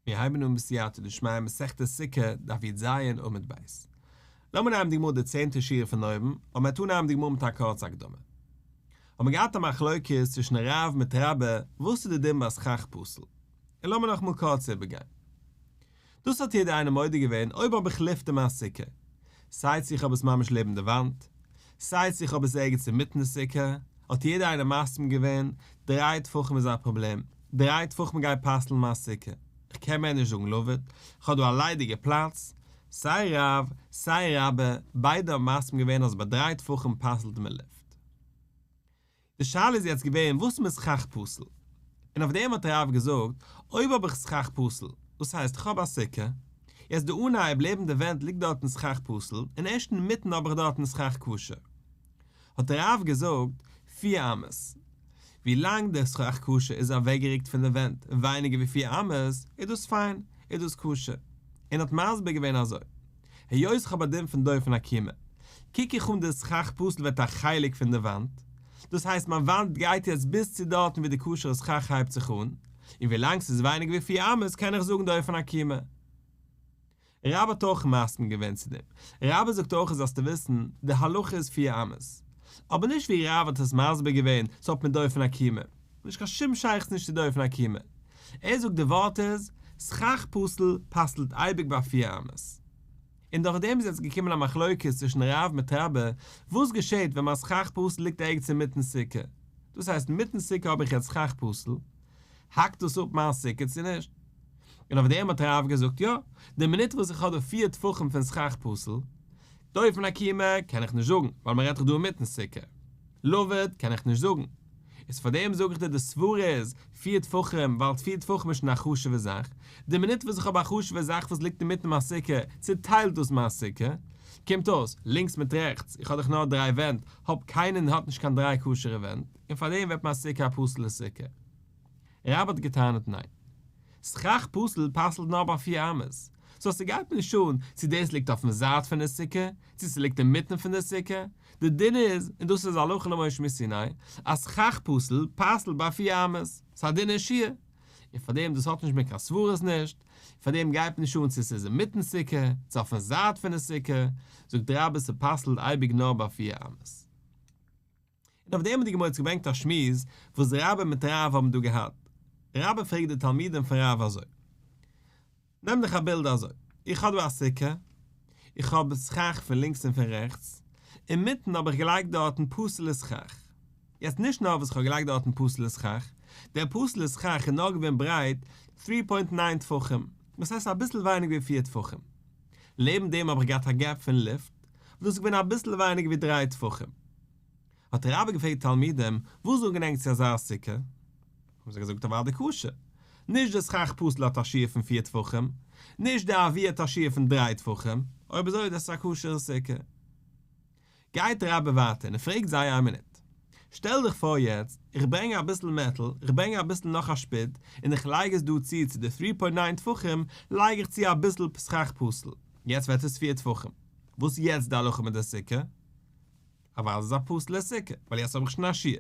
מיר הייבן אן בסייעתא דשמיא מסכת סוכה, דף י"ז עמוד ב'. לאמיר נעמען די גמרא די צענטע שורה פון אויבן, אבער מ'וועט אנהייבן די גמרא מיט א קורצע הקדמה. האבן מיר געהאט א מחלוקת צווישן רב מיט רבה וואס איז די דין ביי סכך פסול. און לאמיר נאכאמאל קורץ איבערגיין. דאס האט יעדער איינער מודה געווען אויב האב איך לופט אין מיין סוכה, סיי צו איך האב עס ממש לעבן די וואנט, סיי צו איך האב עס ערגעץ אינמיטן די סוכה, האט יעדער איינער מסכים געווען, דריי טפחים איז א פראבלעם, דריי טפחים גייט פסל'ן מיין סוכה, איך קען מער נישט זאגן לבוד, איך האב דא א ליידיגע פלאץ, סיי רב, סיי רבה, ביידע האבן מסכים געווען אז ביי דריי טפחים פסל'ט מען לופט. די שאלה איז יעצט געווען וואס מיט סכך פסול? און אויף דעם האט רב געזאגט, אויב האב איך סכך פסול, דאס הייסט איך האב א סוכה, יעצט די אנהייב לעבן די ווענט ליגט דארטן סכך פסול, און ערשט אינמיטן האב איך דארטן סכך כשר. האט רב געזאגט, פיר אמות. ווי לאנג די סכך כשר איז אוועקגערוקט פון די ווענט ווייניגער ווי פיר אמות, איז דאס פיין, איז דאס כשר. און האט מסביר געווען אזוי. היות איך האב א דין פון דופן עקומה, קוק איך אן די סכך פסול ווערט א חלק פון די וואנט, דאס הייסט מיין וואנט גייט יעצט ביז צו דארטן ווי די כשר'ע סכך הייבט זיך אן, און ווילאנג ס'איז ווייניגער ווי פיר אמות קען איך זאגן דופן עקומה. רבה האט אויך מסכים געווען צו דעם. רבה זאגט אויך זאלסטו וויסן, די הלכה איז פיר אמות. אבער נישט ווי רב האט עס מסביר געווען, ס'האט מיט דופן עקומה. נישט קיין שום שייכות נישט צו דופן עקומה. ער זאגט די ווארט איז, סכך פסול פסל'ט אייביג ביי פיר אמות. און דורך דעם איז יעצט געקומען א מחלוקת צווישן רב מיט רבה, וואס געשעט ווען מיין סכך פסול ליגט ערגעץ אינמיטן סוכה? דאס הייסט אינמיטן סוכה האב איך יעצט סכך פסול, האקט דאס אפ מיין סוכה צו נישט? און אויף דעם האט רב געזאגט יא, די מינוט וואס איך האב דא פיר טפחים פון סכך פסול, דופן עקומה קען איך נישט זאגן, ווייל מען רעדט דאך דא אינמיטן סוכה. לבוד קען איך נישט זאגן. איז פאר דעם זאג איך דיר די סברה איז פיר טפחים ווייל פיר טפחים איז שוין א חשוב'ע זאך, די מינוט וואס איך האב א חשוב'ע זאך וואס ליגט אינמיטן מיין סוכה צוטיילט דאס מיין סוכה, קומט אויס לינקס מיט רעכטס, איך האב דאך נאר דריי ווענט, האב קיינער האט נישט קיין דריי כשר'ע ווענט, און פאר דעם ווערט מיין סוכה א פסול'ע סוכה. רבה האט געטענה'ט ניין. סכך פסול פסל'ט נאר ביי פיר אמות, סאו ס'גייט מיר נישט אן צו דאס ליגט אויפן זייט פון די סוכה, צו ס'ליגט אינמיטן פון די סוכה, די דין איז, און דאס איז הלכה למשה מסיני, אז סכך פסול פסל'ט ביי פיר אמות, ס'איז א דין אין שיעור, און פארדעם דאס האט נישט מיט קיין סברות נישט, פארדעם גייט מיר נישט אן צו ס'איז אינמיטן סוכה, צו אויפן זייט פון די סוכה, זאגט רבה ס'פסל'ט אייביג נאר ביי פיר אמות. און אויף דעם האט די גמרא יעצט געברענגט א שמועס וואס רבה מיט רב האבן דא געהאט. רבה פרעגט די תלמידים פון רב אזוי, נעם דיך א בילד אזוי, איך האב דא א סוכה, איך האב סכך פון לינקס און פון רעכטס, אינמיטן האב איך געלייגט דארטן פסול'ע סכך. יעצט נישט נאר וואס איך האב געלייגט דארטן פסול'ע סכך, דער פסול'ע סכך איז נאר געווען ברייט three point nine טפחים, דאס הייסט אביסל ווייניגער ווי פיר טפחים. לעבן דעם האב איך געהאט א gap פון לופט, וואס דאס איז געווען אביסל ווייניגער ווי דריי טפחים. האט דער רבי געפרעגט תלמידים, וואס זאגן ענק צו אזא סוכה? האבן זיי געזאגט אוודאי כשר. נישט די סכך פסול האט א שיעור פון פיר טפחים, נישט די אויר האט א שיעור פון דריי טפחים, אויב אזוי איז דאס א כשר'ע סוכה. גייט דער רבי ווייטער און ער פרעגט זיי איין מינוט, שטעל דיך פאר יעצט, איך ברענג אביסל מעטאל, איך ברענג אביסל נאך א שפיד, און איך לייג עס דא צו צו די three point nine טפחים, לייג איך צו אביסל סכך פסול, יעצט ווערט עס פיר טפחים, וואס איז יעצט די הלכה מיט די סוכה? אוודאי איז א פסול'ע סוכה, ווייל יעצט האב איך שוין א שיעור.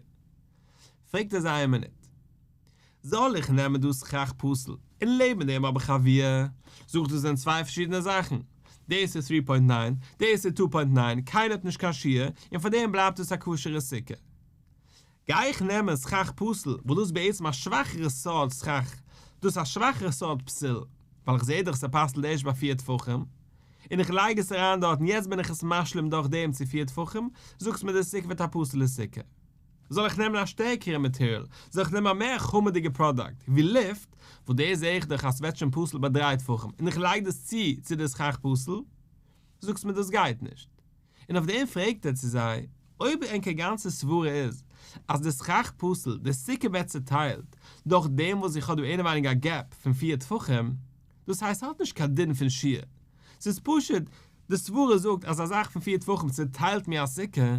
פרעגט ער זיי איין מינוט, זאל איך נעמען דא סכך פסול און לעבן דעם האב איך אויר? זאג איך דאס זענען צוויי פארשידענע זאכן, דאס איז three point nine, דאס איז two point nine, קיינער האט נישט קיין שיעור, און פאר דעם בלייבט עס א כשר'ע סוכה. גיי איך נעמען סכך פסול, וואס דאס איז בעצם א שוואכערע סארט סכך, דאס איז א שוואכערע סארט פסול, ווייל איך זעה דאך ס'פסל'ט ערשט ביי פיר טפחים, און איך לייג עס אריין דארט און יעצט בין איך עס משלים דורך דעם צו פיר טפחים, זאגסט מיר די סוכה ווערט א פסול'ע סוכה. זאל איך נעמען א שטערקערע מאטעריאל? זאל איך נעמען א מער חמור'דיגע פראדאקט, ווי לופט, וואס דאס זעה איך דאך אז ס'ווערט שוין פסול ביי דריי טפחים, און איך לייג דאס צו צו די סכך פסול? זאגסט מיר דאס גייט נישט. און אויף דעם פרעגט ער צו זיי, אויב ענקער גאנצע סברה איז אז די סכך פסול, די סוכה ווערט צוטיילט דורך דעם וואס איך האב דא אינעווייניג א gap פון פיר טפחים, דאס הייסט ס'האט נישט קיין דין פון שיעור, ס'איז פשוט די סברה זאגט אז א זאך פון פיר טפחים צוטיילט מיר א סוכה,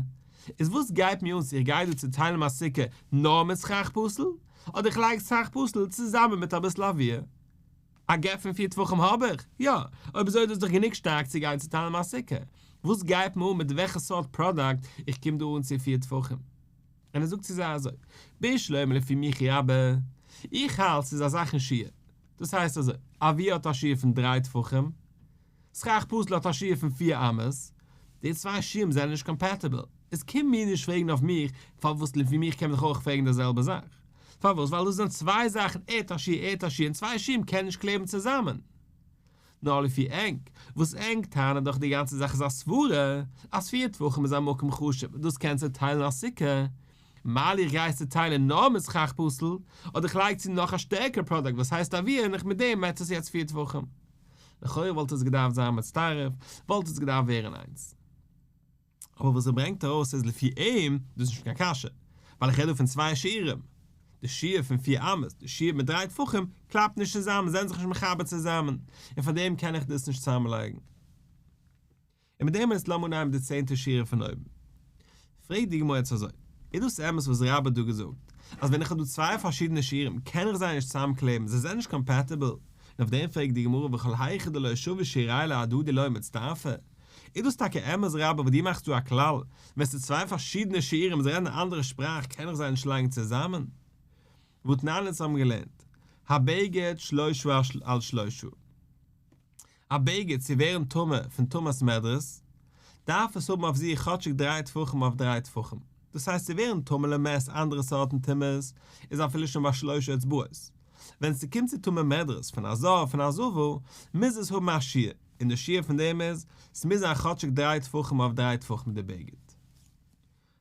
איז וואס גייט מיר אן צו איך גיי דא צוטיילן מיין סוכה נאר מיט סכך פסול, אדער איך לייג סכך פסול צוזאמען מיט אביסל אוויר? א gap פון פיר טפחים האב איך? יא! אויב אזוי איז דאס דאך גענוג שטארק צו גיין צוטיילן מיין סוכה. וואס גייט מיר אן מיט וועלכע סארט פראדאקט איך קום דא אן צו פיר טפחים? און ער זאגט צו זיי אזוי, בשלמא לפי מיכי רבה, איך האלט ס'איז א זאך אין שיעור. דאס הייסט אזוי, אויר האט א שיעור פון דריי טפחים, סכך פסול האט א שיעור פון פיר אמות, די צוויי שיעורים זענען נישט קאמפעטיבל, איז קום מיר נישט פרעגן אויף מיך פארוואס לפי מיך קען מען דאך אויך פרעגן די זעלבע זאך, פארוואס ווייל דאס זענען צוויי זאכן ער האט א שיעור ער האט א שיעור און צוויי שיעורים קענען נישט קלעבן צוזאמען. נאר לפי ענק, וואס ענק טענה'ן דאך די גאנצע זאך איז א סברה, אז פיר טפחים איז א מקום חשוב דאס קען צוטיילן א סוכה, מילא איך גיי עס צוטיילן נאר מיט סכך פסול, אדער איך לייג צו נאך א שטערקערע פראדאקט וואס הייסט אויר און איך מיט דעם ווערט עס יעצט פיר טפחים. לכאורה וואלט עס געדארפט זיין מצטרף, וואלט עס געדארפט ווערן איינס. אבער וואס ער ברענגט ארויס איז לפי אים דאס נישט קיין קשיא, ווייל איך רעד דא פון צוויי שיעורים, די שיעור פון פיר אמות, די שיעור מיט דריי טפחים, קלאפט נישט צוזאמען, זענען זיך נישט מחבר צוזאמען, און פאר דעם קען איך דאס נישט צוזאמלייגן. און מיט דעם איז לאמיר אנהייבן די צענטע שורה פון אויבן. פרעגט די גמרא יעצט אזוי, איז דאס אמת וואס רבה האט דא געזאגט, אז ווען איך האב דא צוויי פארשידענע שיעורים קען איך זיי נישט צוזאמקלעבן, זיי זענען נישט קאמפעטיבל, און אויף דעם פרעגט די גמרא וכל היכא דלא שוו שיעורייהו להדדי לא מצטרפי, איז דאס טאקע אמת רבה וואס דו מאכסט דא א כלל, ווען ס'איז צוויי פארשידענע שיעורים זיי רעדן א אנדערע שפראך קען איך זיי נישט לייגן צוזאמען? והתנן אונז האבן געלערנט, הבגד שלושה על שלושה. א בגד צו ווערן טמא פון טומאת מדרס, דארף עס האבן אויף זיך כאטשיג דריי טפחים אויף דריי טפחים, דאס הייסט צו ווערן טמא למת אנדערע סארטן טומאות איז אפילו שוין ביי שלושה אצבעות, ווען ס'קומט צו טומאת מדרס פון א זב פון א זבה מוז עס האבן א שיעור, און די שיעור פון דעם איז, ס'מוז זיין כאטשיג דריי טפחים אויף דריי טפחים די בגד.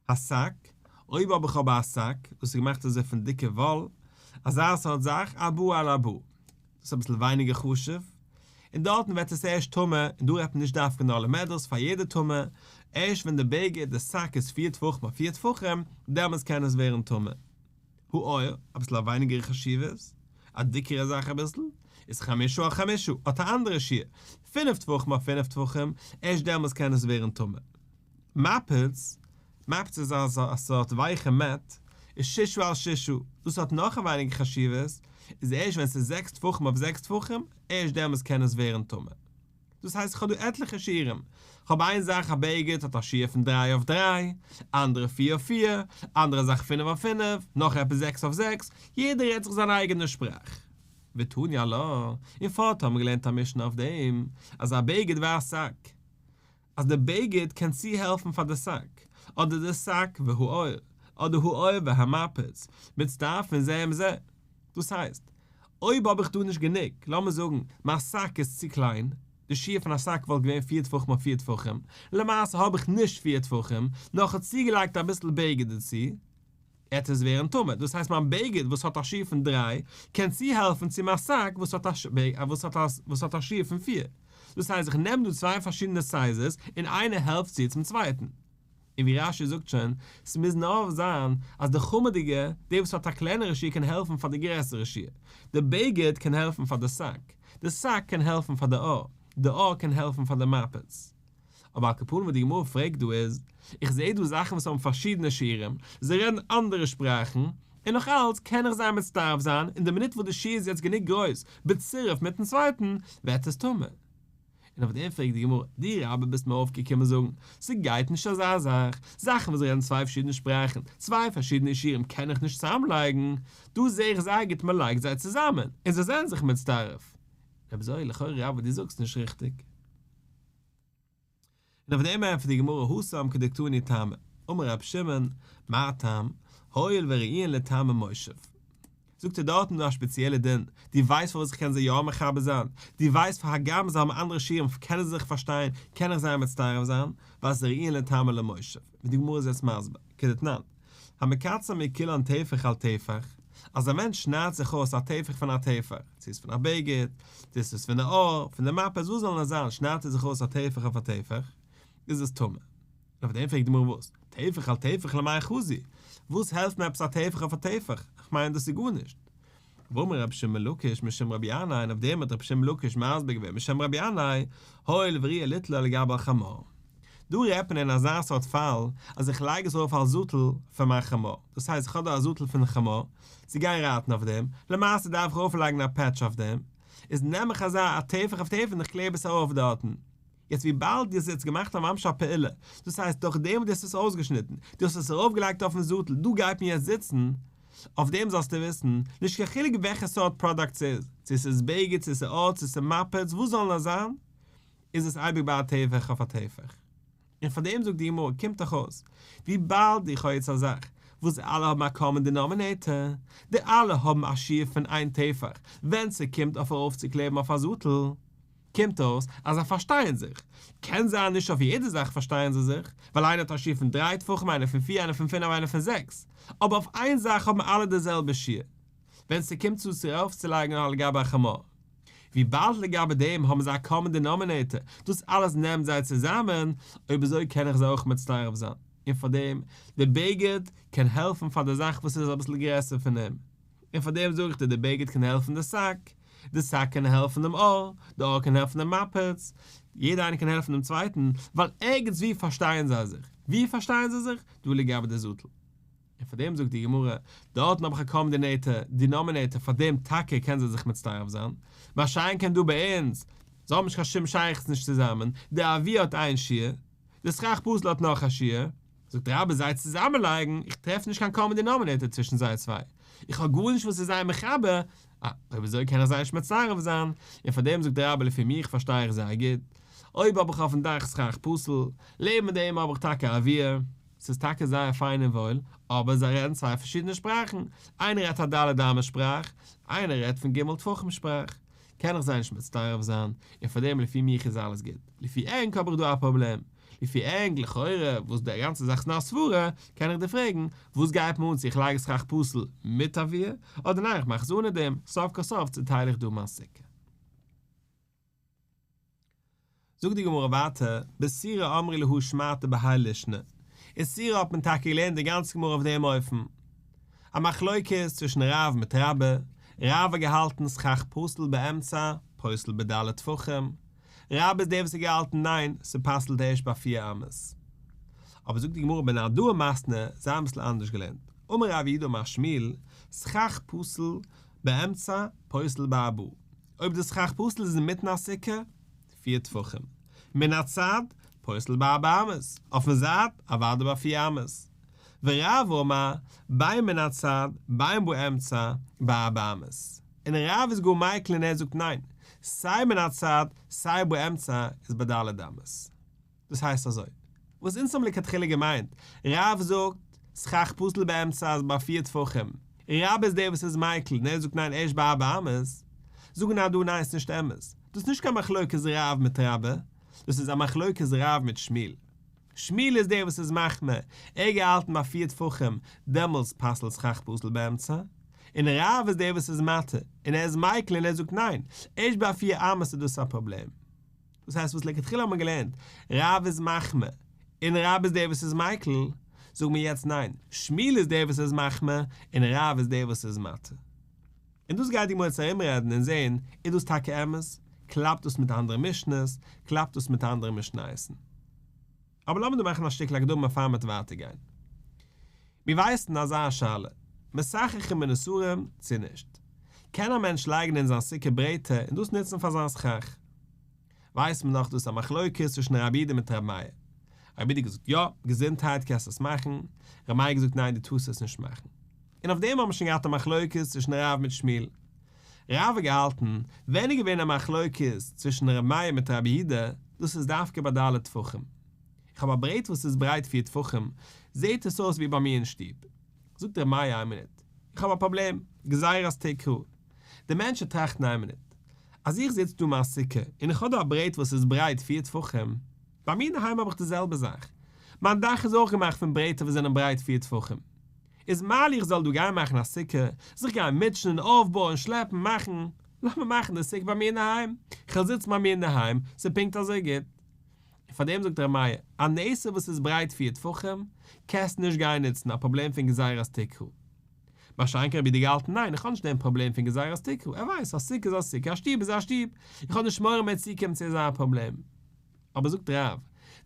השק, אויב האב איך אבער א שק וואס איז געמאכט אזוי פון דיקע וואל, אזא סארט זאך, ארבעה על ארבעה, דאס איז אביסל ווייניגער חשוב, און דארטן ווערט עס ערשט טמא, און דא רעדט מען נישט דווקא נאר למדרס פאר יעדע טומאה, ערשט ווען די בגד, די שק איז פיר טפחים אויף פיר טפחים, דעמאלטס קען עס ווערן טמא. העור, אביסל א ווייניגערע חשיבות, א דיקערע זאך אביסל, איז חמשה על חמשה, האט א אנדערע שיעור, פינף טפחים אויף פינף טפחים, ערשט דעמאלטס קען עס ווערן טמא. מפץ, מפץ איז א סארט ווייכע מעט, איז ששה על ששה, דאס האט נאך א ווייניגער חשיבות, איז ערשט ווען ס'איז זעקס טפחים אויף זעקס טפחים, ערשט דעמאלטס קען עס ווערן טמא. דאס הייסט איך האב דא עטליכע שיעורים, כ'האב איין זאך א בגד האט א שיעור פון דריי אויף דריי, אנדערע פיר אויף פיר, אנדערע זאך פינף אויף פינף, נאך עפעס זעקס אויף זעקס, יעדער רעדט זיך זיין אייגענע שפראך. ותני עלה, און פארט האבן מיר געלערנט א משנה אויף דעם, אז הבגד והשק, אז די בגד קען צוהעלפן פאר די שק, אדער די שק והעור, אדער העור והמפץ, מצטרפין זה עם זה. דאס הייסט, אויב האב איך דא נישט גענוג, לאמיר זאגן, מיין שק איז צו קליין, די שיעור פון א שק וואלט געווען פיר טפחים אויף פיר טפחים, למעשה האב איך נישט פיר טפחים, נאר כ'האב צוגעלייגט אביסל בגד דערצו, עט עס ווערן טמא, דאס הייסט מיין בגד וואס האט א שיעור פון דריי, קען צוהעלפן צו מיין שק וואס האט א וואס האט א שיעור פון פיר. דאס הייסט איך נעם דא צוויי פארשידענע סייזעס און איינער העלפט צו צום צווייטן. און ווי רש"י זאגט שוין, ס'מוז נאר זיין אז די חמור'דיגע, די וואס האט א קלענערע שיעור קען העלפן פאר די גרעסערע שיעור, די בגד קען העלפן פאר די שק, די שק קען העלפן פאר די עור, די עור קען העלפן פאר די מפץ. אבער על כל פנים וואס די גמרא פרעגט דא איז, איך זעה דא זאכן וואס האבן פארשידענע שיעורים, זיי רעדן אנדערע שפראכן, און נאך אלץ קען איך זיי מצטרף זיין, און די מינוט וואס די שיעור איז יעצט גענוג גרויס, בצירוף מיטן צווייטן, ווערט עס טמא. און אויף דעם פרעגט די גמרא, דו רבה ביסט מיר אויפגעקומען זאגן, ס'גייט נישט אזא זאך, זאכן וואס רעדן צוויי פארשידענע שפראכן, צוויי פארשידענע שיעורים קען איך נישט צוזאמלייגן, דא זעה איך זייער גוט מ'לייגט זיי צוזאמען, און זיי זענען זיך מצטרף. אויב אזוי לכאורה רבה דו זאגסט נישט ריכטיג. און אויף דעם ענטפערט די גמרא התם כדקתני טעמא, אמר רבי שמעון, מה טעם, הואיל וראויין לטמא מושב. זאגט ער דארטן דא א שפעציעלע דין, דו ווייסט פארוואס איך קען זיי יא מחבר זיין, דו ווייסט פאר הגם זיי האבן אנדערע שיעורים קענען זיי זיך פארשטיין, קען איך זיי מצטרף זיין, ווייל ס'איז ראויין לטמא למושב, ווי די גמרא איז יעצט מסביר, כדתנן, המקצר מכולן טפח על טפח, אז א מענטש שניידט זיך אויס א טפח פון א טפח, צו איז פון א בגד, צו עס איז פון די עור, פון די מפץ, וואס זאל נאר זיין, שניידט ער זיך אויס א טפח אויף א טפח, איז עס טמא. און אויף דעם פרעגט די גמרא וואס? טפח על טפח למאי חזי? וואס העלפט מיר עפעס א טפח אויף א טפח? איך מיין דאס איז גארנישט. ואמר רבי שמעון בן לקיש משום רבי ינאי און אויף דעם האט רבי שמעון בן לקיש מסביר געווען בשם רבי ינאי, הואיל וראויה ליטלה על גבי החמור. דא רעדט מען אין אזא סארט פאל אז איך לייג עס ארויף אלס זאטל פון מיין חמור, דאס הייסט איך האב דא א זאטל פון חמור צו גיין רייטן אויף דעם, למעשה דארף איך ארויפלייגן א פעטש אויף דעם, איז נעם איך אזא א טפח אויף טפח און איך קלעב עס ארויף דארטן. יעצט וויבאלד דו האסט יעצט געמאכט א ממש א פעולה, דאס הייסט דורך דעם וואס דו האסט עס אויסגעשניטן, דו האסט עס ארויפגעלייגט אויפן זאטל, דא גייט מען יעצט זיצן, אויף דעם זאלסטו וויסן, נישט קיין חילוק וועלכע סארט פראדאקט ס'איז, צו ס'איז בגד, צו ס'איז עור, צו ס'איז מפץ, וואס זאל נאר זיין, איז עס אייביג ביי א טפח אויף א טפח. און פאר דעם זאגט די גמרא, קומט דאך אויס, וויבאלד איך האב יעצט א זאך וואס אלע האבן א common denominator, די אלע האבן א שיעור פון איין טפח, ווען ס'קומט אויף ארויפצוקלעבן אויף א זאטל, קומט אויס אז זיי פארשטייען זיך. קען זיין נישט אויף יעדע זאך פארשטייען זיי זיך, ווייל איינער האט א שיעור פון דריי טפחים איינער פון פיר איינער פון פינף איינער פון זעקס, אבער אויף איין זאך האבן אלע די זעלבע שיעור, ווען ס'קומט צו צו ארויפצולייגן על גבי החמור. וויבאלד לגבי דעם האבן זיי א common denominator, דאס אלעס נעמט זיי צוזאמען, אויב אזוי קען איך זיי אויך מצטרף זיין, און פארדעם, די בגד קען העלפן פאר די זאך וואס איז אביסל גרעסער פון אים, און פארדעם זאג איך דיר די בגד קען העלפן די שק, די שק קען העלפן דעם עור, די עור קען העלפן דעם מפץ, יעדער איינער קען העלפן דעם צווייטן, ווייל ערגעץ וואו פארשטייען זיי זיך. וואו פארשטייען זיי זיך? דא לגבי די זאטל. און פאר דעם זאגט די גמרא, דארטן האב איך א common denominator, פאר דעם טאקע קען זיי זיך מצטרף זיין, מה שאין כן דא ביי אונז, זיי האבן נישט קיין שום שייכות נישט צוזאמען, די אויר האט איין שיעור, די סכך פסול האט נאך א שיעור, זאגט רבה זיי צוזאמען לייגן, איך טרעף נישט קיין common denominator צווישן זיי צוויי, איך האב גארנישט וואס איז זיי מחבר, אה, אויב אזוי קען איך זיי נישט מצרף זיין, און פאר דעם זאגט רבה לפי מיך פארשטיי איך זייער גוט, אויב האב איך אויפן דאך סכך פסול, לעבן דעם האב איך טאקע אויר, ס'איז טאקע זייער פיין און וואויל, אבער זיי רעדן צוויי פארשידענע שפראכן, איינער רעדט א ד' אמות שפראך, איינער רעדט פון ג' טפחים שפראך, קען איך זיי נישט מצטרף זיין, און פאר דעם לפי מיך איז אלעס גוט, לפי ענק האב איך דא א פראבלעם, לפי ענק לכאורה וואס די גאנצע זאך איז נאר א סברה, קען איך דיר פרעגן, וואס גייט מיר אן צו איך לייג סכך פסול מיט אויר, אדער ניין איך מאך עס אנע דעם, סוף כל סוף צוטייל איך דא מיין סוכה. זאגט די גמרא ווייטער, בסורא אמרי להו שמעתא בהאי לישנא, אין סורא האט מען טאקע געלערנט די גאנצע גמרא אויף דעם אופן, א מחלוקת צווישן רב מיט רבה, רב האט געהאלטן סכך פסול באמצע, פוסל בד' טפחים, רבה איז דער וואס האט געהאלטן ניין, ס'פסל'ט ערשט ביי פיר אמות. אבער זאגט די גמרא בנהרדעא מתנו, זיי האבן אביסל אנדערש געלערנט, אמר רב יהודה אמר שמואל, סכך פסול באמצע, פוסל בארבעה, אויב די סכך פסול איז אינמיטן א סוכה, פיר טפחים. מן הצד, פוסל בארבע אמות, אויפן זייט, אוודאי ביי פיר אמות. ורב אמר, בין מן הצד, בין באמצע, בארבע אמות. און רב איז גאר מיקל און ער זאגט ניין, סיי מן הצד, סיי באמצע איז ביי ד' אמות. דאס הייסט אזוי, וואס אונז האבן לכתחילה געמיינט, רב זאגט, סכך פסול באמצע איז ביי פיר טפחים, רבה איז דער וואס איז מיקל און ער זאגט ניין ערשט ביי ארבע אמות, זאגן נאר דא ניין ס'נישט אמת, דאס איז נישט קיין מחלוקת רב מיט רבה, דאס איז א מחלוקת רב מיט שמואל. שמואל איז דער וואס איז מחמיר, ער האט געהאלטן ביי פיר טפחים, דעמאלטס פסל'ט סכך פסול באמצע, און רב איז דער וואס איז מתיר, און ער איז מיקל און ער זאגט ניין, ערשט ביי פיר אמות איז דאס א פראבלעם. דאס הייסט וואס לכתחילה האט מען געלערנט, רב איז מחמיר, און רבה איז דער וואס איז מיקל, זאגן מיר יעצט ניין, שמואל איז דער וואס איז מחמיר, און רב איז דער וואס איז מתיר. און דאס גייט די גמרא יעצט ארומרעדן און זען, איז דאס טאקע אמת? קלאפט דאס מיט אנדערע משנה'ס? קלאפט דאס מיט אנדערע משניות'ן? אבער לאמיר דא מאכן א שטיקל הקדמה פאר מ'וועט ווייטער גיין. מיר ווייסן אזא שאלה, מסככין בנסרים צו נישט? קען א מענטש לייגן אין זיין סוכה ברעטער און דאס נוצן פאר זיין סכך? ווייסט מען דאך דאס איז א מחלוקת צווישן רבי יהודה מיט רבי מאיר. רבי יהודה געזאגט יא, געזונטהייט קענסט עס מאכן, רבי מאיר געזאגט ניין דו טארסט עס נישט מאכן. און אויף דעם האבן מיר שוין געהאט א מחלוקת צווישן רב מיט שמואל. רב האט געהאלטן, ווען איז געווען א מחלוקת צווישן רבי מאיר מיט רבי יהודה, דאס איז דווקא ביי ד' טפחים. איך האב א ברעט וואס איז ברייט פיר טפחים, זעהט עס אויס ווי ביי מיר אין שטוב. זאגט רבי מאיר איין מינוט, איך האב א פראבלעם, גזירת תקרה. די מענטשן טראכטן איין מינוט, אז איך זיץ דא אין מיין סוכה און איך האב דא א ברעט וואס איז ברייט פיר טפחים, ביי מיר אינדערהיים האב איך די זעלבע זאך, מיין דאך איז אויך געמאכט פון ברעטער וואס זענען ברייט פיר טפחים, איז מה לי איך זאל דא גיין מאכן א סוכה, זיך גיין מוטשען און אויפבויען שלעפן מאכן, לאמיר מאכן די סוכה ביי מיר אינדערהיים, כ'וועל זיצן ביי מיר אינדערהיים, ס'איז פונקט אזוי גוט. און פאר דעם זאגט ר' מאיר, א נסר וואס איז ברייט פיר טפחים, קענסט נישט גיין נוצן, א פראבלעם פון גזירת תקרה. מה שאין כן רבי יהודה געהאלטן ניין איך האב נישט דעם פראבלעם פון גזירת תקרה, ער ווייסט א סוכה איז א סוכה א שטוב איז א שטוב, איך האב נישט מורא מער צוקומען צו אזא פראבלעם. אבער זאגט רב,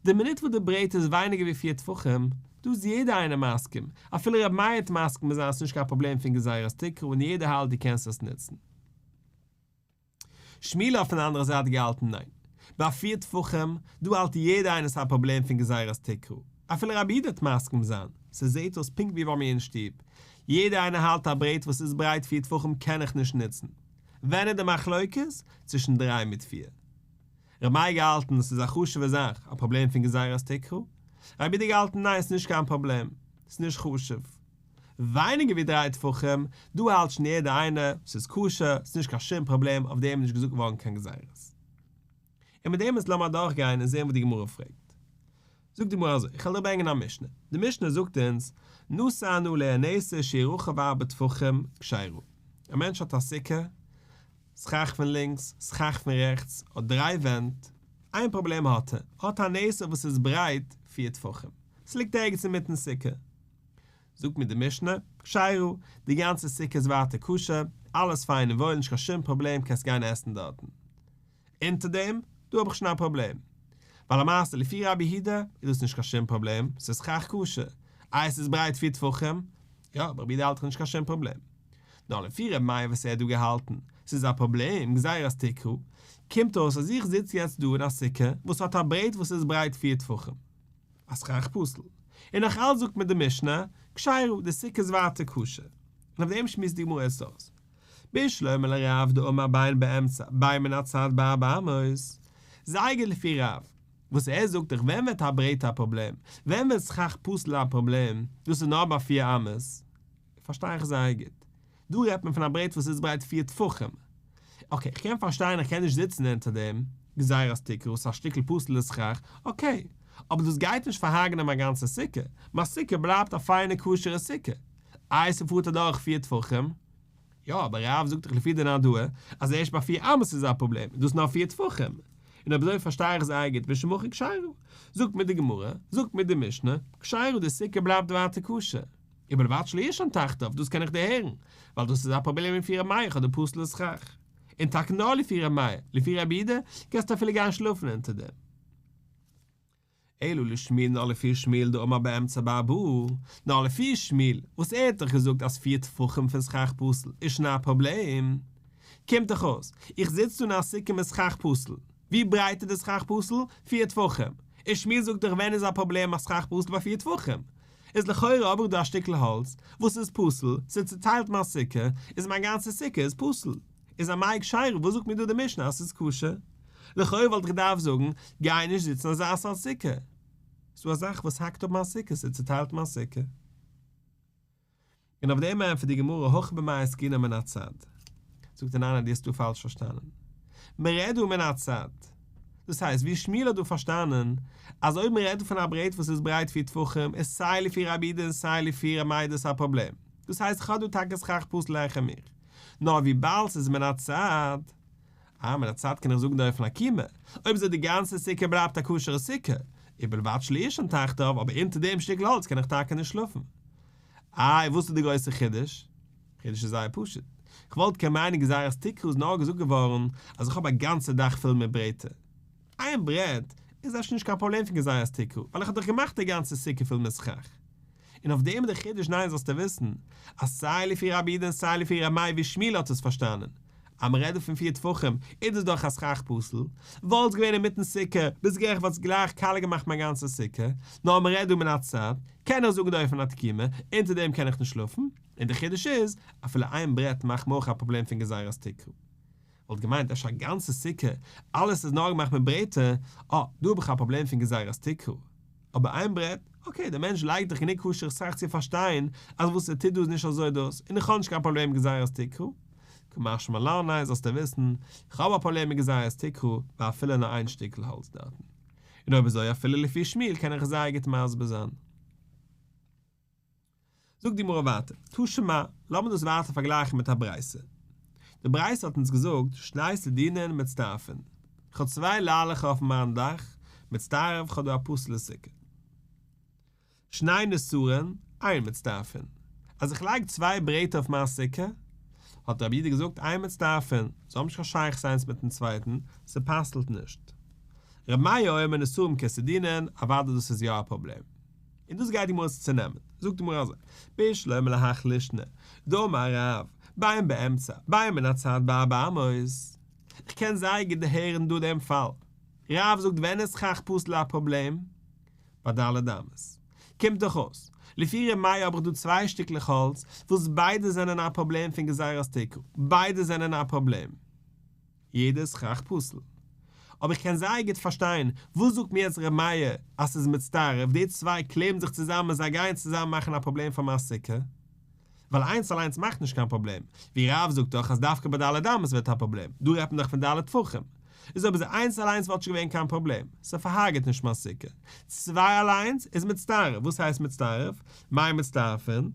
די מינוט וואס די ברעט איז ווייניגער ווי פיר טפחים, דא איז יעדער איינער מסכים, אפילו רבי מאיר וועט מסכים זיין אז ס'נישט קיין פראבלעם פון גזירת תקרה און יעדער האלט דו קענסט עס נוצן. שמואל האט פון די אנדערע זייט געהאלטן ניין. ביי פיר טפחים, דא האלט יעדער איינער ס'איז א פראבלעם פון גזירת תקרה. אפילו רבי יהודה וועט מסכים זיין. ס'זעט אויס פונקט ווי ביי מיר אין שטוב, יעדער איינער האלט א ברעט וואס איז ברייט פיר טפחים קען איך נישט נוצן. ווען איז די מחלוקת? צווישן דריי מיט פיר. ר' מאיר געהאלטן ס'איז א חשוב'ע זאך, א פראבלעם פון גזירת תקרה. רבי יהודה געהאלטן ניין ס'איז נישט קיין פראבלעם, ס'איז נישט חשוב. ווייניגער ווי דריי טפחים, דא האלט שוין יעדער איינער, ס'איז כשר, ס'איז נישט קיין שום פראבלעם, אויף דעם איז נישט געזאגט געווארן קיין גזירות. און מיט דעם איז לאמיר אדורכגיין און זען וואס די גמרא פרעגט. זאגט די גמרא אזוי, איך וועל דיר ברענגען א משנה, די משנה זאגט אונז, נתן עליה נתר שהוא רחב ארבעה טפחים, כשרה. א מענטש האט א סוכה, סכך פון לינקס, סכך פון רעכטס, האט דריי ווענט, איין פראבלעם האט ער, האט א נתר וואס איז ברייט פיר טפחים, ס'ליגט ערגעץ אינמיטן סוכה. זאגט מיר די משנה, כשרה, די גאנצע סוכה איז ווייטער כשר, אלעס פיין און וואויל נישט קיין שום פראבלעם קענסט גיין עסן דארטן. אונטער דעם, דא האב איך שוין א פראבלעם. ווייל למעשה לפי רבי יהודה איז דאס נישט קיין שום פראבלעם, ס'איז סכך כשר. איי עס איז ברייט פיר טפחים? יא, אבער רבי יהודה האלט דאך נישט קיין שום פראבלעם. נאר לפי רבי מאיר וואס ער האט דא געהאלטן, ס'איז א פראבלעם, גזירת תקרה, קומט אויס אז איך זיץ יעצט דא אין א סוכה וואס האט א ברעט וואס איז ברייט פיר טפחים. א סכך פסול. און נאך אלץ זאגט מיר די משנה, כשרה, די סוכה איז ווייטער כשר. און אויף דעם שמועסט די גמרא עס אויס. בשלמא לרב דאמר בין באמצע בין מן הצד בארבע אמות, זייער גוט לפי רב, וואס ער זאגט דאך ווען ווערט א ברעט א פראבלעם, ווען ווערט סכך פסול א פראבלעם, דאס איז נאר ביי פיר אמות, פארשטיי איך זייער גוט, דא רעדט מען פון א ברעט וואס איז ברייט פיר טפחים, okay איך קען פארשטיין איך קען נישט זיצן אונטער דעם, גזירת תקרה ס'איז א שטיקל פסול'ע סכך, okay, אבער דאס גייט נישט פארהארגענען מיין גאנצע סוכה, מיין סוכה בלייבט א פיינע כשר'ע סוכה, איי ס'פארט אדורך פיר טפחים? יא, אבער רב זאגט דאך לפי די נהרדעא אז ערשט ביי פיר אמות איז א פראבלעם, און דאס איז נאר פיר טפחים. און אויב אזוי פארשטיי איך זייער גוט משום הכי כשרה. זאגט מיר די גמרא, זאגט מיר די משנה, כשרה די סוכה בלייבט ווייטער כשר. ובלבד שלא יישן תחתיו, דאס קען איך דערהערן, ווייל דאס איז א פראבלעם לפי ר' מאיר, כ'האב די פסול'ע סכך. און טאקע נאר לפי ר' מאיר, לפי רבי יהודה קענסטו אפילו גיין שלאפן אונטער דעם. אלא לשמואל נאר לפי שמואל דאמר באמצע בארבעה, נאר לפי שמואל וואס ער האט דאך געזאגט אז פיר טפחים פון סכך פסול איז שוין א פראבלעם, קומט דאך אויס איך זיץ דא אין א סוכה מיט סכך פסול, ווי ברייט איז די סכך פסול? פיר טפחים, און שמואל זאגט דאך ווען איז א פראבלעם א סכך פסול ביי פיר טפחים, איז לכאורה האב איך דא א שטיקל האלץ וואס איז פסול, ס'צוטיילט מיין סוכה, איז מיין גאנצע סוכה איז פסול. איז אמאי כשרה, וואס זאגט מיר דא די משנה אז ס'איז כשר? לכאו' וואלט איך געדארפט זאגן, גיי נישט זיצן אזא סארט סוכה. ס'דא א זאך וואס האקט אפ מיין סוכה, ס'צוטיילט מיין סוכה. און אויף דעם ענטפערט די גמרא הכא במאי עסקינן מן הצד. זאגט ער ניין ניין דו האסט דא פאלש פארשטאנען. מ'רעדט דא מן הצד. דאס הייסט ווי שמואל האט דא פארשטאנען, אז אויב מ'רעדט דא פון א ברעט וואס איז ברייט פיר טפחים איז סיי לפי רבי יהודה און סיי לפי ר' מאיר דאס א פראבלעם. דאס הייסט כ'האב דא טאקע סכך פסול העכער מיך. נאר וויבאלד ס'איז מן הצד, אה, מן הצד קען איך זאגן דאופן עקימה, אויב אזוי די גאנצע סוכה בלייבט א כשר'ע סוכה, ובלבד שלא יישן תחתיו, אבער אונטער דעם שטיקל האלץ קען איך טאקע נישט שלאפן. איי, וואס איז די גרויסע חידוש? חידוש איז זייער פשוט. כ'וואלט קען מיינען גזירת תקרה איז נאר געזאגט געווארן אז איך האב א גאנצע דאך פול מיט ברעטער. איין ברעט איז אפשר נישט קיין פראבלעם פון גזירת תקרה, ווייל איך האב דאך געמאכט די גאנצע סוכה פול מיט סכך. און אויף דעם איז דער חידוש ניין זאלסטו וויסן אז סיי לפי רבי יהודה און סיי לפי ר' מאיר ווי שמואל האט עס פארשטאנען אז מען רעדט דא פון פיר טפחים איז דאס דאך א סכך פסול וואלסט געווען אינמיטן סוכה ביסט גערעכט וואלסט גלייך קאלע געמאכט מיין גאנצע סוכה נאר מען רעדט דא מן הצד קען איך זאגן דאופן עקימה אונטער דעם קען איך נישט שלאפן און דער חידוש איז אפילו איין ברעט מאכט מיר אויך א פראבלעם פון גזירת תקרה. וואלט געמיינט אפשר א גאנצע סוכה, אלעס איז נאר געמאכט מיט ברעטער, אה, דא האב איך א פראבלעם פון גזירת תקרה. אבער איין ברעט, okay, דער מענטש לייגט דאך גענוג כשר'ע סכך צו פארשטיין אז וואס ער טוט דא איז נישט אזוי דאס, און איך האב נישט קיין פראבלעם מיט גזירת תקרה. קא משמע לן, ניין, זאלסטו וויסן, איך האב א פראבלעם מיט גזירת תקרה, ביי אפילו נאר איין שטיקל האלץ דארטן. און אויב אזוי אפילו לפי שמואל קען איך עס זייער גוט מסביר זיין. זאגט די גמרא ווייטער, תא שמע, לאמיר דאס ווייטער פארגלייכן מיט א ברייתא. די ברייתא האט אונז געזאגט, שני סדינין מצטרפין, איך האב צוויי ליילעכער אויף מיין דאך, מצטרף, איך האב דא א פסול'ע סוכה. שני נסרין, אין מצטרפין, אז איך לייג צוויי ברעטער אויף מיין סוכה, האט רבי יהודה געזאגט אין מצטרפין, זיי האבן נישט קיין שייכות איינס מיטן צווייטן, ס'פסל'ט נישט. רבי מאיר אומר נסרים כסדינין, אוודאי דאס איז יא א פראבלעם. און דאס גייט די גמרא צונעמען, זאגט די גמרא אזוי, בשלמא להך לישנא, דאמר רב, בין באמצע, בין מן הצד בארבע אמות. איך קען זייער גוט דערהערן דא דעם פאל. רב זאגט ווען איז סכך פסול א פראבלעם? ביי ד' אמות. קומט דאך אויס, לפי ר' מאיר האב איך דא צוויי שטיקלעך האלץ וואס ביידע זענען א פראבלעם פון גזירת תקרה, ביידע זענען א פראבלעם. יעדע סכך פסול. אבער איך קען זייער גוט פארשטיין וואס זאגט מיר יעצט ר' מאיר אז ס'איז מצטרף, די צוויי קלעבן זיך צוזאמען און זיי גייען צוזאמען מאכן א פראבלעם פאר מיין סוכה. ווייל איינס אליינס מאכט נישט קיין פראבלעם, ווי רב זאגט דאך אז דווקא ביי ד' אמות ווערט א פראבלעם, דא רעדט מען דאך פון ד' טפחים. איז אויב איז איינס אליינס וואלט נישט געווען קיין פראבלעם, ס'פארהארגעט נישט מיין סוכה. צוויי אליינס איז מצטרף, וואס הייסט מצטרף? מאי מצטרפין?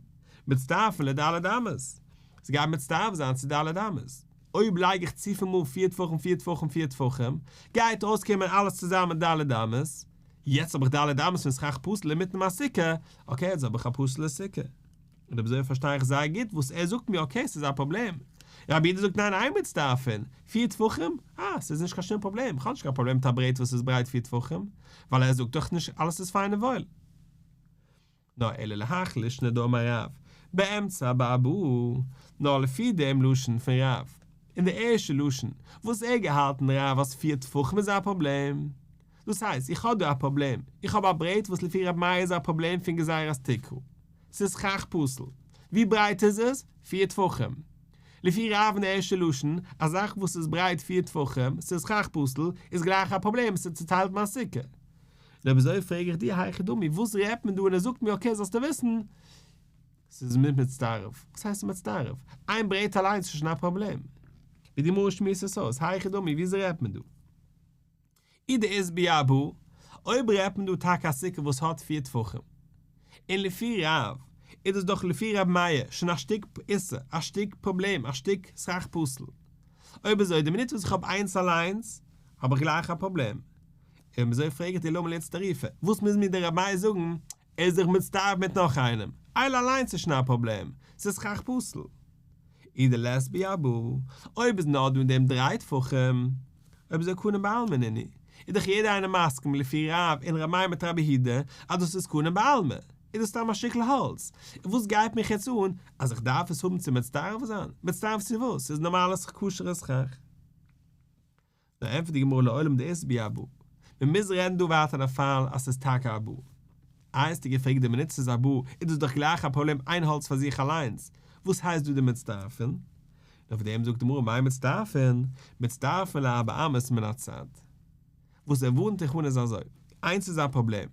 מצטרפין לד' אמות. ס'גייט מצטרף זיין צו ד' אמות. אויב לייג איך צופיל מאל פיר טפחים פיר טפחים פיר טפחים, גייט אויסקומען אלעס צוזאמען ד' אמות, יעצט האב איך ד' אמות פון סכך פסול אינמיטן מיין סוכה, okay יעצט האב איך א פסול'ע סוכה. און אויב אזוי פארשטיי איך זייער גוט וואס ער זאגט מיר okay ס'איז א פראבלעם. רבי יהודה זאגט ניין אין מצטרפין, פיר טפחים? אה ס'איז נישט קיין שום פראבלעם, כ'האב נישט קיין פראבלעם מיט א ברעט וואס איז ברייט פיר טפחים, ווייל ער זאגט דאך נישט אלעס איז פיין און וואויל. נאר אלא להך לישנא דאמר רב, באמצע בארבעה, נאר לפי דעם לשון פון רב, אין די ערשטע לשון וואס ער געהאלטן רב אז פיר טפחים איז א פראבלעם, דאס הייסט איך האב דא א פראבלעם, איך האב א ברעט וואס לפי רב מאיר איז א פראבלעם פון גזירת תקרה, ס'איז סכך פסול, ווי ברייט איז עס? פיר טפחים. לפי רב אין די ערשטע לשון, א זאך וואס איז ברייט פיר טפחים, ס'איז סכך פסול, איז גלייך א פראבלעם, ס'איז צוטיילט מיין סוכה. און אויב אזוי פרעג איך דיר היכי דמי וואס רעדט מען דא און ער זאגט מיר okay זאלסטו וויסן ס'איז מיט מצטרף, וואס הייסט מצטרף? איין ברעט אליינס איז שוין א פראבלעם. ווי די גמרא שמועסט עס אויס, היכי דמי וויאזוי רעדט מען דא? אי דאית בהו ארבעה, אויב רעדט מען דא טאקע א סוכה וואס האט פיר טפחים, און לפי רב איז דאס דאך לפי רב מאיר שוין א שטיק איסור, א שטיק פראבלעם, א שטיק סכך פסול. אויב אזוי די מינוט וואס איך האב איינס אליינס האב איך גלייך א פראבלעם. און אזוי פרעג איך דיר למה לי איצטרופי, וואס מוז מיר דער רב מאיר זאגן, ער איז זיך מצטרף מיט נאך איינעם, איינער אליינס איז שוין א פראבלעם, ס'איז סכך פסול. אי דלית בהו ארבעה, אויב איז נאר דא אין דעם דריי טפחים, אויב אזוי קנים בעלמא נינהו, איז דאך יעדער איינער מסכים לפי רב און ר' מאיר מיט רבי יהודה אז דאס איז קנים בעלמא, איז דאס סתם א שטיקל האלץ, און וואס גייט מיך יעצט אן אז איך דארף עס האבן צו מצטרף זיין, מצטרף צו וואס? ס'איז נארמאלע כשר'ע סכך. נאר ענטפערט די גמרא לעולם דאית בהו ארבעה, מען מוז רעדן דא ווייטער אין א פאל אז ס'איז טאקע ארבעה. איי האסטו געפרעגט די מינוט ס'איז ארבעה איז דאס דאך גלייך א פראבלעם איין האלץ פאר זיך אליינס, וואס הייסט דא די מצטרפין? און אויף דעם זאגט די גמרא מאי מצטרפין? מצטרפין לארבע אמות מן הצד. וואס ער ווארנט דיך אן איז אזוי, איינס איז א פראבלעם,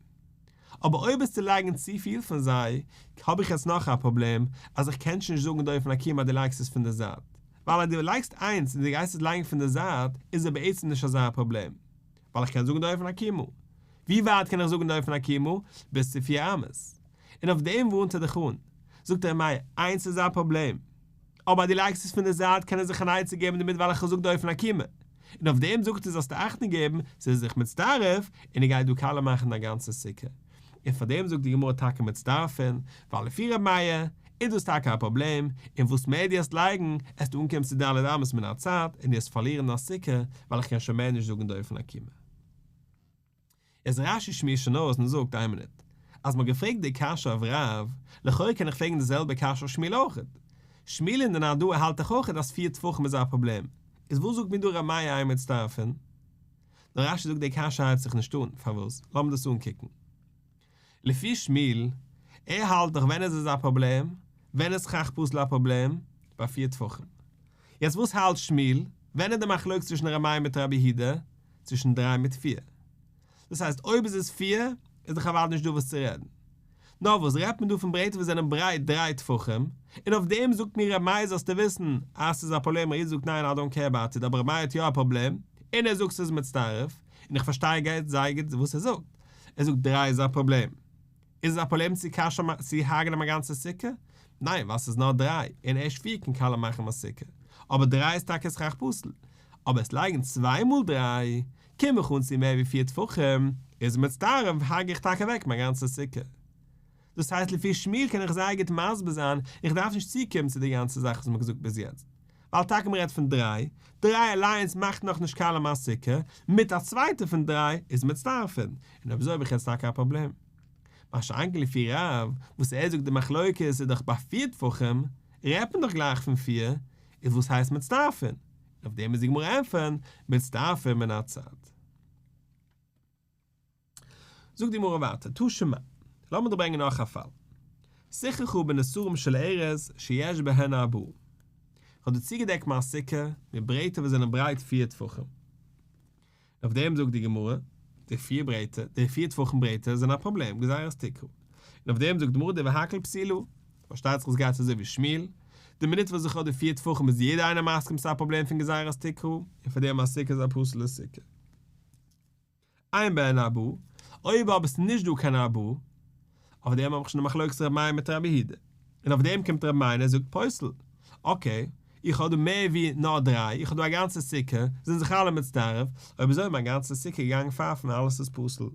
אבער אויב עסטו לייגן צופיל פון זיי, האב איך יעצט נאך א פראבלעם, אז איך קען שוין נישט זאגן דופן עקומה אז דו לייגסט עס פון די זייט, ווייל אז דו לייגסט איינס און דו גייסט עס לייגן פון די זייט, איז עס בעצם נישט אזא פראבלעם, ווייל איך קען זאגן דופן עקומה. ווי ווייט קען איך זאגן דופן עקומה? ביז צו פיר אמות. און אויף דעם ווארנט ער דיך אן. זאגט ער מיר, איינס איז א פראבלעם, אבער אז דו לייגסט עס פון די זייט קען ער זיך אן עצה געבן דערמיט ווייל איך זאג דופן עקומה, און אויף דעם זאגט ער זאלסטו אכטונג געבן ס'איז זיך מצטרף און ער גייט דא קאלע מאכן דיין גאנצע סוכה, און פאר דעם זאגט די גמרא טאקע מצטרפין, ווייל לפי ר' מאיר איז דאס טאקע א פראבלעם, און וואס מער דו העסט לייגן עסטו אנקומען צו ד' אמות מן הצד און דו העסט פארלירן דיין סוכה ווייל איך קען שוין מער נישט זאגן דופן עקומה. איז רש"י שמועסט שוין אויס און זאגט איין מינוט, אז מ'האט געפרעגט די קשיא אויף רב, לכאו' קען איך פרעגן די זעלבע קשיא אויף שמואל אויכעט. שמואל אין די נהרדעא האלט דאך אויכעט אז פיר טפחים איז א פראבלעם, איז וואס זאגט מיר דא ר' מאיר אין מצטרפין? נאר רש"י זאגט די קשיא הייבט זיך נישט אן, פארוואס? לאמיר דאס אנקוקן. לפי שמואל, ער האלט דאך ווען איז עס א פראבלעם? ווען איז סכך פסול א פראבלעם? ביי פיר טפחים. יעצט וואס האלט שמואל? ווען איז די מחלוקת צווישן ר' מאיר מיט רבי יהודה? צווישן דריי מיט פיר. דאס הייסט אויב איז עס פיר איז דאך אוודאי נישט דא וואס צו רעדן. נאר וואס רעדט מען דא פון ברעטער וואס זענען ברייט דריי טפחים, און אויף דעם זאגט מיר ר' מאיר זאלסטו וויסן אז ס'איז א פראבלעם, ר' יהודה זאגט ניין I don't care about it אבער ר' מאיר האט יא א פראבלעם, און ער זאגט ס'איז מצטרף, און איך פארשטיי גייט זייער גוט וואס ער זאגט, ער זאגט דריי איז א פראבלעם. איז עס א פראבלעם צו כשר'ן צו הרג'נען א גאנצע סוכה? ניין ווייל ס'איז נאר דריי, און ערשט פיר קען קאלע מאכן א סוכה, אבער דריי איז טאקע סכך פסול, אבער עס לייגן צוויי מאל דריי, קום איך אן צו מער ווי פיר טפחים, איז מצטרף הרג' איך טאקע אוועק מיין גאנצע סוכה. דאס הייסט לפי שמואל קען איך זייער גוט מסביר זיין, איך דארף נישט צוקומען צו די גאנצע זאך וואס מ'האט געזאגט ביז יעצט. ווייל טאקע מ'רעדט פון דריי, דריי אליינס מאכט נאכנישט קאלע מיין סוכה, מיט א צווייטע פון דריי איז מצטרפין, און אויב אזוי האב איך יעצט טאקע א פראבלעם. מה שאין כן לפי רב, וואס ער זאגט די מחלוקת איז דאך ביי פיר טפחים, רעדט מען דאך גלייך פון פיר, איז וואס הייסט מצטרפין? און אויף דעם מוז די גמרא ענטפערן, מצטרפין מן הצד. זאגט די גמרא ווייטער, תא שמע, לאמיר דיר ברענגען נאך א פאל. סככה בנסרים של ארז שיש בהן ארבעה. איך האב דא צוגעדעקט מיין סוכה מיט ברעטער וואס זענען ברייט פיר טפחים. אויף דעם זאגט די גמרא, די פיר ברעטער, די פיר טפחים ברעטער זענען א פראבלעם, גזירת תקרה. און אויף דעם זאגט די גמרא דברי הכל פסולה. פארשטייט זיך עס גייט אזוי ווי שמואל. די מינוט וואס איך האב די פיר טפחים איז יעדער איינער מסכים ס'איז א פראבלעם פון גזירת תקרה, און פאר דעם א סוכה איז א פסול'ע סוכה. אין בהן ארבעה, אויב אבער ס'איז נישט דא קיין ארבעה, אויף דעם האב איך שוין די מחלוקת ר' מאיר מיט רבי יהודה, און אויף דעם קומט ר' מאיר און ער זאגט פוסל, okay, איך האב דא מער ווי נאר דריי, איך האב דא א גאנצע סוכה, זענען זיך אלע מצטרף, אויב אזוי איז מיין גאנצע סוכה געגאנגען פייפן אלעס איז פסול.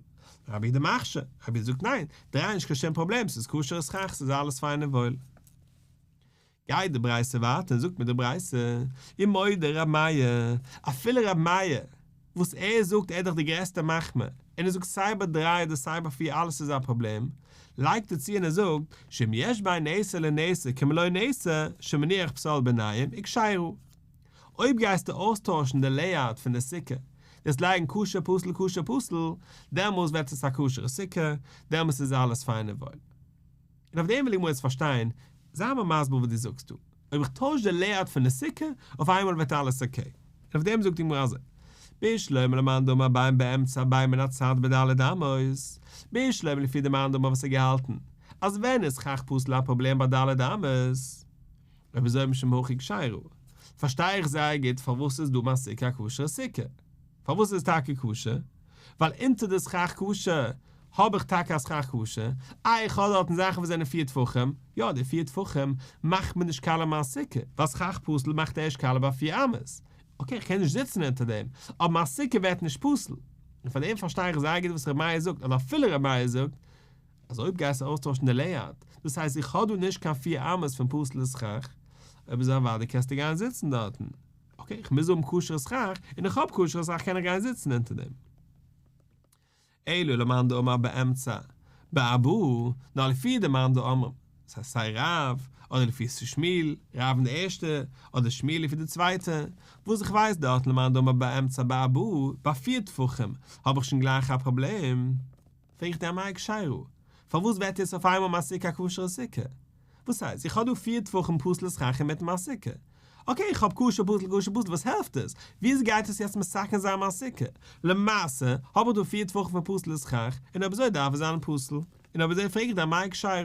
רבי יהודה מכשיר, רבי יהודה זאגט ניין, דריי איז נישט קיין שום פראבלעם, ס'איז כשר'ע סכך, ס'איז אלעס פיין און וואויל. גייט די ברייתא ווייטער און זאגט מיר די ברייתא, ומודה ר' מאיר, אפילו ר' מאיר וואס ער זאגט ער איז דאך די גרעסטע מחמיר, און ער זאגט סיי ביי דריי אדער סיי ביי פיר אלעס איז א פראבלעם, לייגט ער צו און ער זאגט, שאם יש בין נסר לנסר כמלוא נסר, שמניח פסל ביניהם, וכשרה. אויב גייסטו אויסטוישן די layout פון די סוכה, דאס לייגן כשר פסול כשר פסול, דעמאלס ווערט עס א כשר'ע סוכה, דעמאלס איז אלעס פיין און וואויל. און אויף דעם וויל איך מיר יעצט פארשטיין, זיי מיר מסביר וואס דו זאגסט דא. אויב איך טויש די layout פון די סוכה, אויף איינמאל ווערט אלעס okay. און אויף דעם זאגט די גמרא אזוי, בשלמא למאן דאמר בין באמצע בין מן הצד בד' אמות, בשלמא לפי די מאן דאמר וואס האט געהאלטן אז ווען איז סכך פסול א פראבלעם ביי ד' אמות, אויב אזוי משום הכי כשרה, פארשטיי איך זייער גוט פארוואס איז דא מיין סוכה א כשר'ע סוכה. פארוואס איז עס טאקע כשר? ווייל אונטער די סכך כשר האב איך טאקע א סכך כשר, איי איך האב דארטן זאכן וואס זענען פיר טפחים, יא די פיר טפחים מאכט מיר נישט קאלע מיין סוכה, ווייל סכך פסול מאכט ערשט קאלע ביי פיר אמות, okay איך קען נישט זיצן אונטער דעם, אבער מיין סוכה ווערט נישט פסול, און פאר דעם פארשטיי איך זייער גוט וואס ר' מאיר זאגט, אדער אפילו ר' מאיר זאגט, אז אויב גייסטו אויסטוישן די layout, דאס הייסט איך האב דא נישט קיין פיר אמות פון פסול'ע סכך, אויב אזוי אוודאי קענסטו גיין זיצן דארטן. okay, איך מוז האבן כשר'ע סכך, און איך האב כשר'ע סכך קען איך גיין זיצן אונטער דעם. אלא למאן דאמר באמצע בארבעה, נאר לפי די מאן דאמרים, דאס הייסט סיי רב, אדער לפי שמואל, רב אין די ערשטע, אדער שמואל לפי די צווייטע, וואס איך ווייס דארט למאן דאמר באמצע בארבעה, ביי פיר טפחים, האב איך שוין גלייך א פראבלעם. פרעג איך דיר אמאי כשרה, פארוואס ווערט יעצט אויף איינמאל מיין סוכה א כשר'ע סוכה? וואס הייסט? איך האב דא פיר טפחים פסול'ע סכך אינמיטן מיין סוכה. okay, איך האב כשר פסול כשר פסול, וואס העלפט עס? וויאזוי גייט עס יעצט מתקן זיין מיין סוכה? למעשה, האב איך דא פיר טפחים פון פסול'ע סכך, און אויב אזוי דארף עס זיין פסול. און אויב אזוי פרעג איך דיר אמאי כשרה.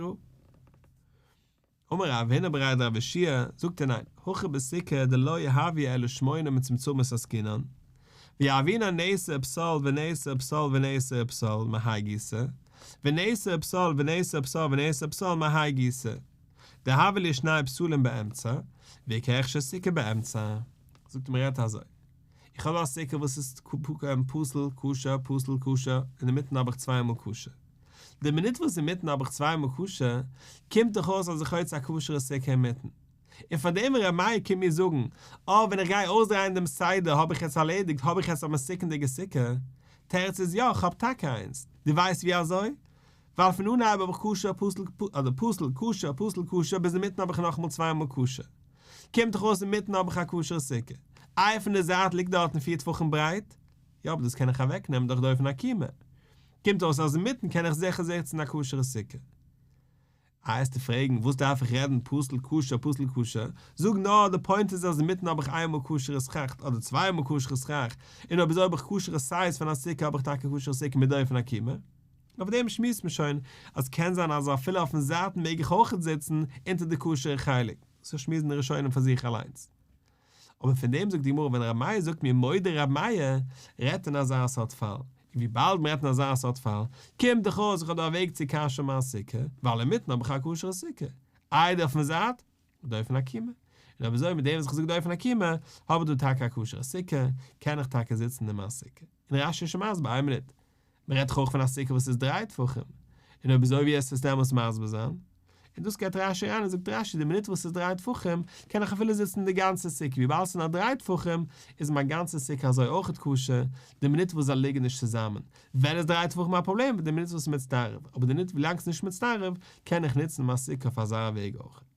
אמר רב הונא בריה דרב יהושע, זאגט ער ניין, הכא בסוכה דלא הויא אלא שמונה מצומצמות עסקינן, ויהבינן נסר ופסל ונסר ופסל ונסר ופסל מהאי גיסא, ונסר ופסל ונסר ופסל ונסר ופסל מהאי גיסא, דהוו להו שני פסלים באמצע, ואיכא הכשר סוכה באמצע. זאגט ער מ'רעדט אזוי, איך האב א סוכה וואס איז פסול כשר פסול כשר, אינמיטן האב איך צוויי מאל כשר. די מינוט וואס אינמיטן האב איך צוויי מאל כשר, קומט דאך אויס אז איך האב יעצט א כשר'ע סוכה אינמיטן. און פאר דעם ווען ר' מאיר קומט מיר זאגן, אה ווען איך גיי אויסדרייען דעם סדר האב איך יעצט ארלעדיגט האב איך יעצט א מסוכנ'דיגע סוכה, תירוץ איז יא כ'האב טאקע איינס, דו ווייסט ווי אזוי? ווייל פון אנהייב האב איך כשר פסול אדער פסול כשר פסול כשר ביז אינמיטן האב איך נאכאמאל צוויי מאל כשר, קומט דאך אויס אינמיטן האב איך א כשר'ע סוכה, איי פון די זייט ליגט דארטן פיר טפחים ברייט? יא אבער דאס קען איך אוועקנעמען דורך דופן עקומה, קומט אויס אז אינמיטן קען איך זיכער זיצן א כשר'ע סוכה. איי וועסטו פרעגן וואס דארף איך רעדן פסול כשר פסול כשר, זאג נאר די point איז אז אינמיטן האב איך איינמאל כשר'ע סכך אדער צוויי מאל כשר'ע סכך, און אויב אזוי האב איך כשר'ע size פון א סוכה האב איך טאקע כשר'ע סוכה מיט דופן עקומה. און אויף דעם שמועסט מען שוין אז קען זיין אז אפילו אויפן זייטן מעג איך אויכעט זיצן אונטער די כשר'ע חלק, דאס שמועסן די ראשונים פאר זיך אליינס. אבער פון דעם זאגט די גמרא ווען ר' מאיר זאגט מיר מודה ר' מאיר רעדט אין אזא סארט פאל, און וויבאלד מ'רעדט אין אזא סארט פאל קומט דאך אויס איך האב דא א וועג צו כשר'ן מיין סוכה, ווייל אינמיטן האב איך א כשר'ע סוכה, איידער אויפן זייט דופן עקומה, און אויב אזוי מיט דעם וואס איך זאג דופן עקומה האב איך דא טאקע א כשר'ע סוכה, קען איך טאקע זיצן אין מיין סוכה. און רש"י איז שוין מסביר, איין מינוט, מען רעדט דאך אויך פון א סוכה וואס איז דריי טפחים, און אויב אזוי ווי עס איז דעמאלטס מסביר זיין, און דאס גייט רש"י אריין און זאגט רש"י די מינוט וואס ס'איז דריי טפחים קען איך אפילו זיצן אין די גאנצע סוכה וויבאלד ס'איז נאר דריי טפחים איז מיין גאנצע סוכה אזוי אויכעט כשר, די מינוט וואס זיי ליגן נישט צוזאמען ווען איז דריי טפחים א פראבלעם די מינוט וואס ס'איז מצטרף, אבער די מינוט ווילאנג ס'איז נישט מצטרף קען איך נוצן מיין סוכה אויף אזא וועג אויכעט.